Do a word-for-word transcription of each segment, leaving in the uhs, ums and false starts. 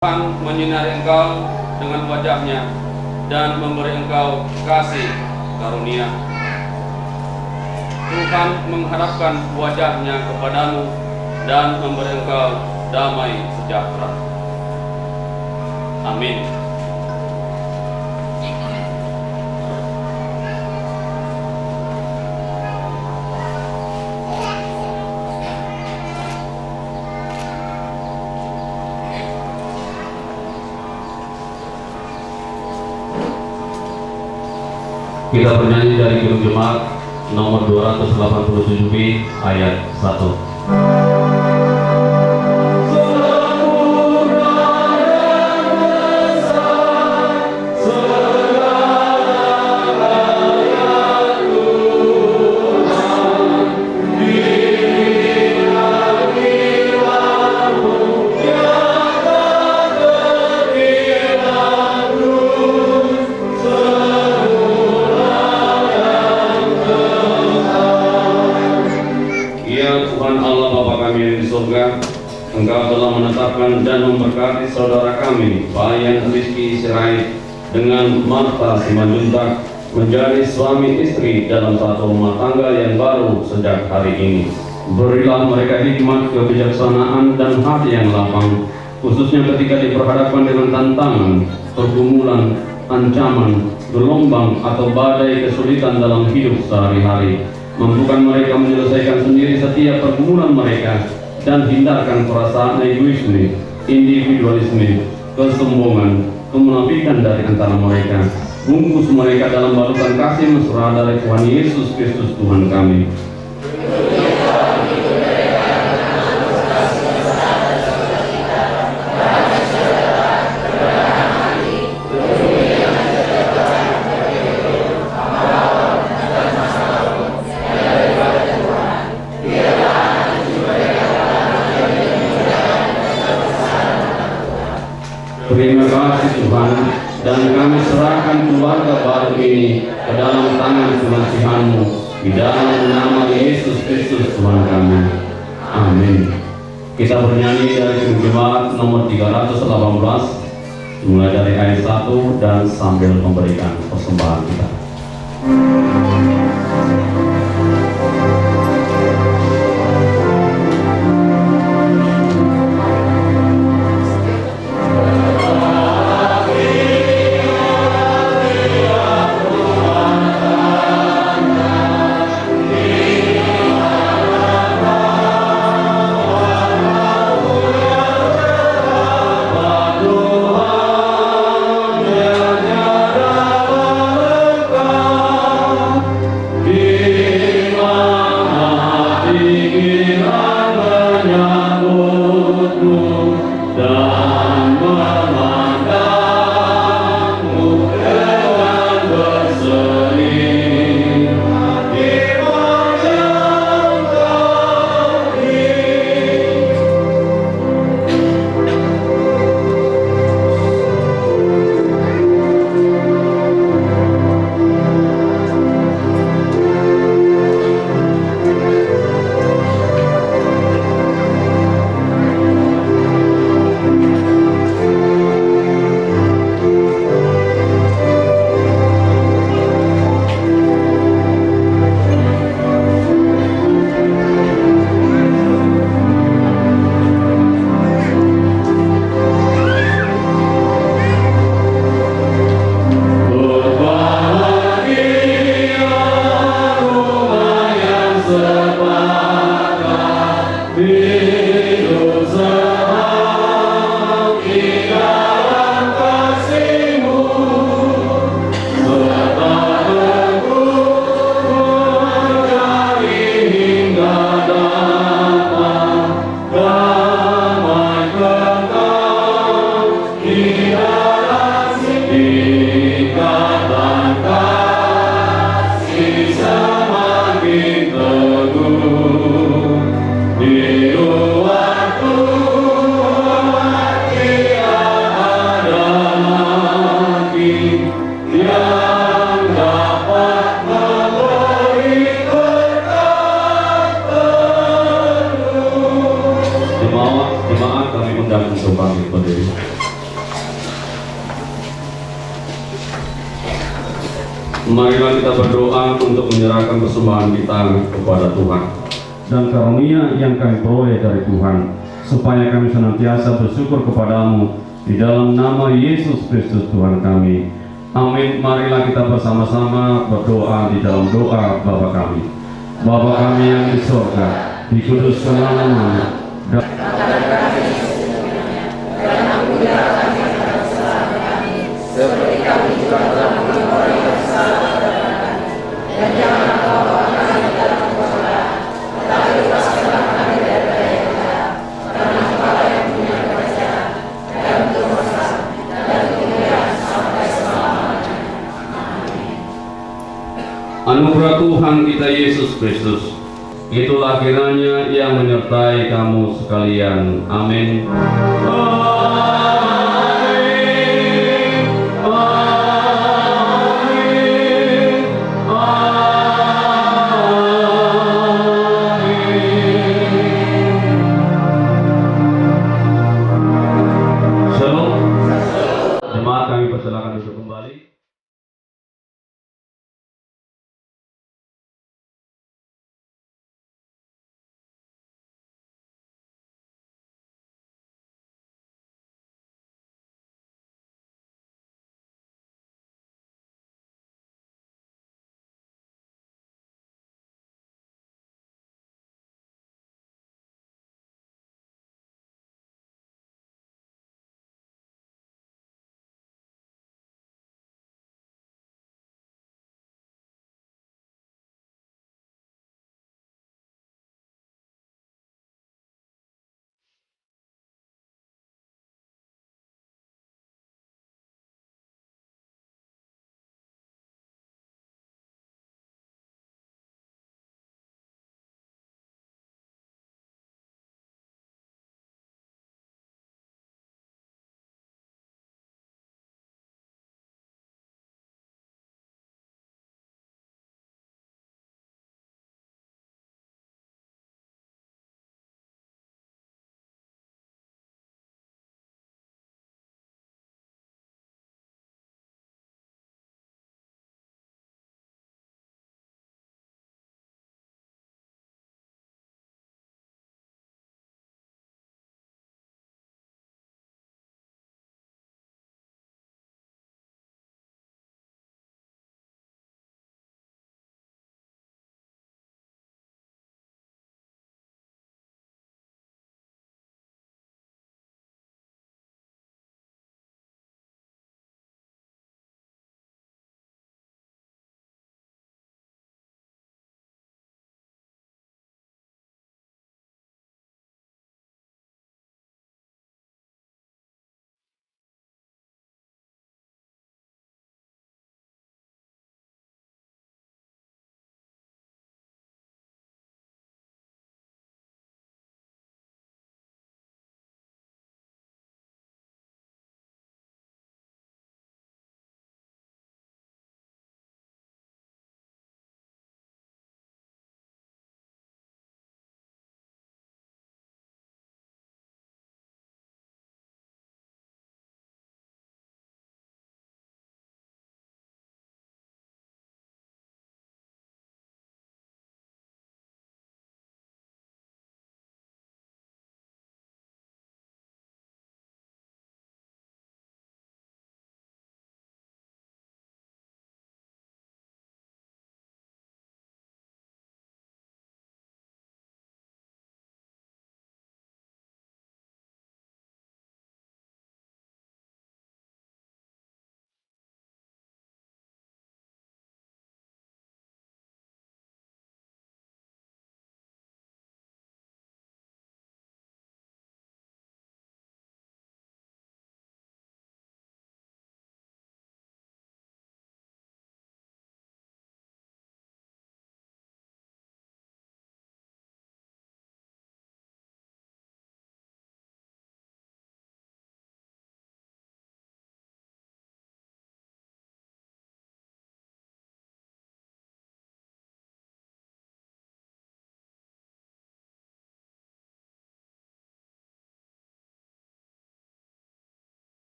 Tuhan menyinari engkau dengan wajah-Nya dan memberi engkau kasih karunia. Tuhan menghadapkan wajah-Nya kepadamu dan memberi engkau damai sejahtera. Amin. Kita bernyanyi dari Kidung Jemaat nomor dua ratus delapan puluh tujuh B, ayat satu. Ya Tuhan Allah Bapa kami yang di surga, Engkau telah menetapkan dan memberkati saudara kami, Bayan Rizky Sirait, dengan Marta Simanjuntak menjadi suami istri dalam satu rumah tangga yang baru sejak hari ini. Berilah mereka hikmat, kebijaksanaan, dan hati yang lapang, khususnya ketika diperhadapkan dengan tantangan, pergumulan, ancaman, gelombang, atau badai kesulitan dalam hidup sehari-hari. Mampukan mereka menyelesaikan sendiri setiap pergumulan mereka dan hindarkan perasaan egoisme, individualisme, kesombongan, kemunafikan dari antara mereka. Bungkus mereka dalam balutan kasih mesra dari Tuhan Yesus Kristus Tuhan kami. Terima kasih Tuhan, dan kami serahkan keluarga baru ini ke dalam tangan pengasihan-Mu, di dalam nama Yesus Kristus Tuhan kami. Amin. Kita bernyanyi dari Kidung Jemaat nomor tiga ratus delapan belas, mulai dari ayat satu dan sambil memberikan persembahan kita. Marilah kita berdoa untuk menyerahkan persembahan kita kepada Tuhan. Dan karunia yang kami peroleh dari Tuhan, supaya kami senantiasa bersyukur kepada-Mu di dalam nama Yesus Kristus Tuhan kami. Amin. Marilah kita bersama-sama berdoa di dalam doa Bapa kami. Bapa kami yang di sorga, dikuduskanlah nama-Mu. Dan Anugerah Tuhan kita Yesus Kristus, itulah kiranya yang menyertai kamu sekalian. Amin. Amin. Amin. Amin. Shalom. Jemaat, kami persilakan duduk kembali.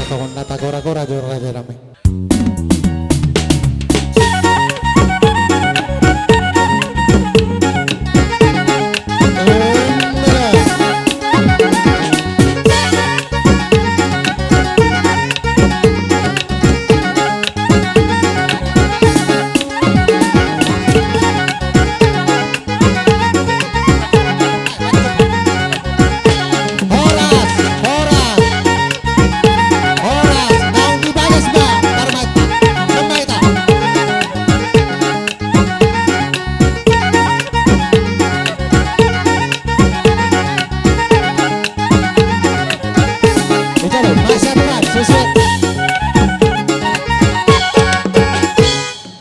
Songon na tagora-gora jo raja nami. Horas, horas, horas, naung di bagas ma, tarmata, tarmata.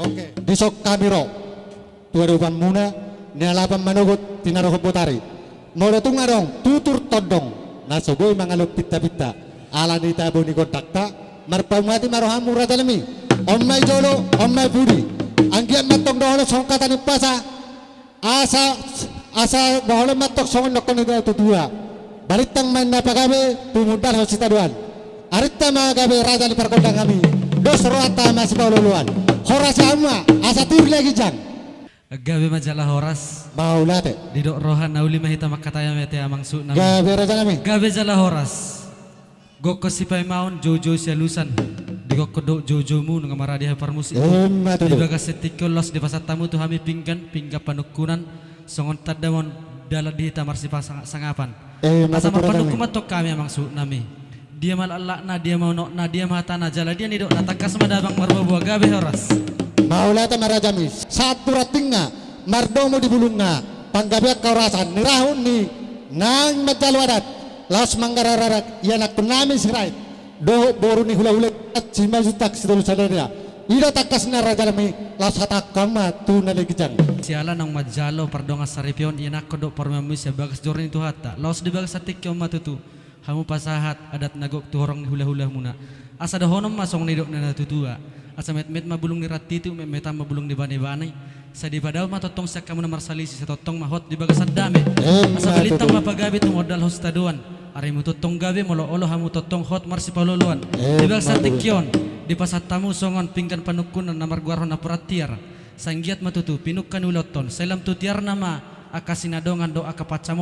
Oke, dison hami ro tu adopanmuna, nialapan manogot tinarohon botari. Molo tung adong tutur tondong na so boi mangalehon pinta-pinta ala ni tabo ni gondangta, marpaung-ati ma rohamu raja nami. On ma i jolo, on ma i pudi. Anggiat ma tong dohonon songon hata ni umpasa, asa, asa dohonon ma tong songon nidok ni natua-tua: Balintang ma inna pagabe, tumundalhon sitadoan. Arinta ma gabe raja ni pargondang hami, dos rohanta masipaolo-oloan. Horas i hamu ma, asa tiur lagi jang. Gabe ma jala horas. Mauliate. Didok roha na uli ma hita mangkatai, ate amang suhut nami. Gabe raja nami. Gabe jala horas. Gokhon sipaimaon, joujou sialusan. Di gokhon dohot joujoumu nunga maradi hami parmusikmu. Ima tutu. Di bagasan tingki on laos dipasahat hamu tu hami pinggan, pinggan panungkunan, songon tanda ma on dalan di hita marsipasangap-sangapan. Ima tutu raja nami. Asa marpanungkun ma tong hami amang suhut nami. Dia ma laklakna, dia ma unokna, dia ma hatana, jala dia nidokna, tangkas ma damang marboaboa. Gabe horas. Mauliate ma raja nami. Sahat tu rantingna, mardomu di bulungna, panggabean hahorasan, nirahut ni naeng manjalo adat, laos mangarararak ianakkon nami Sirait dohot boru ni hulahula i, Simanjuntak Sitolu Sadari. I do tangkasna raja nami, laos hatahon hamu ma tu na leleng ginjang. Siala naung manjalo pardongan saripeon ianakkon dohot parumaenmuna sian bagas joro ni Tuhanta, laos di bagasan tingki on ma tutu hamu pasahat adat na gok tu horong ni hulahulamuna. Asa dohonon ma songon nidok ni natua-tua: Asa metmet ma bulung ni rantitik, metmetan ma bulung ni bane-bane. Sai dipadao ma tongtong sian hamu na marsalisi, sai tongtong ma hot di bagasan dame. Ima tutu. Asa balintang ma pagabe, tumundalhon sitadoan. Arimu tongtong gabe, molo olo hamu tongtong hot marsipaolo-oloan. Ima tutu. Di bagasan tingki on dipasahat hamu songon pinggan panungkunan na margoarhon napuran tiar. Sai anggiat ma tutu pinungka ni ulaonta on, sai lam tu tiarna ma angka sinadongan dohot angka pansamot.